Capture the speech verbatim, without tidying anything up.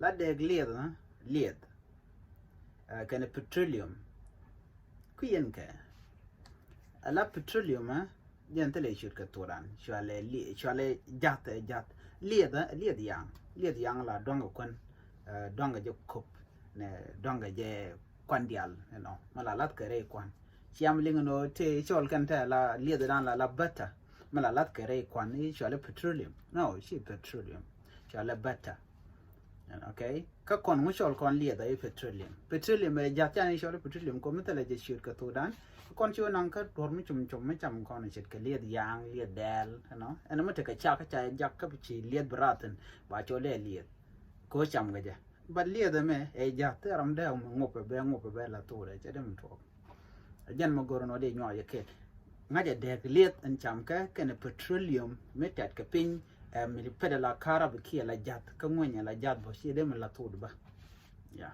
La dɛɛk lieth, lieth kɛnɛ petroleum. Kui̱ yɛn kɛ ala petroleum, jɛn thilɛ ciöt kɛ thokdan, cualɛ jath, ɛ jath. Lieth, lieth yaŋ, lieth yaŋ la duaŋkɛ kuän, duaŋkɛ jɛ kop nɛ duaŋkɛ jɛ kuan dial, you know, mɛ la lath kɛ rɛy kuan. Ciam liŋ nɔ te cɔl kɛn te la lieth dan la la bätä, mɛ la lath kɛ rɛy kuan i̱ cualɛ petroleum. No, ci petroleum, cualɛ bätä. Okay, kä kɔn ŋu cɔl kɔn lieth a i̱ petroleum. Petroleum ɛ jath can i̱ cɔl i̱ petroleum kɔ mi thilɛ jɛ ciöt kɛ thokdan. Kɔn ci wä naŋ kä duɔr mi cum cum mi cam kɔn ce̱tkɛ lieth yaŋ, lieth dɛɛl, you know. Ɛn mi tekɛ cak kä ca jak kä bi ci lieth bi rathin ba cɔl i̱ lieth. Kɛ wä cam kɛ jɛ. But lieth ɛmɛ ɛ jath thil ram dee ŋupɛ bɛ, ŋupɛ bɛ la thokdɛ cɛ dee mi tuɔɔk. Ɛ jɛn mɛ gör nɔ dee nyuak yɛ kɛɛl. Ŋa̱cɛ dɛɛk lieth ɛn cam kɛ kɛnɛ petroleum mi tɛt kɛ piny, ɛ mi pɛt ɛ la karab kiɛ la jath kä ŋueny ɛ la jath bä ci dee mi la thokdɛ bä. Yeah.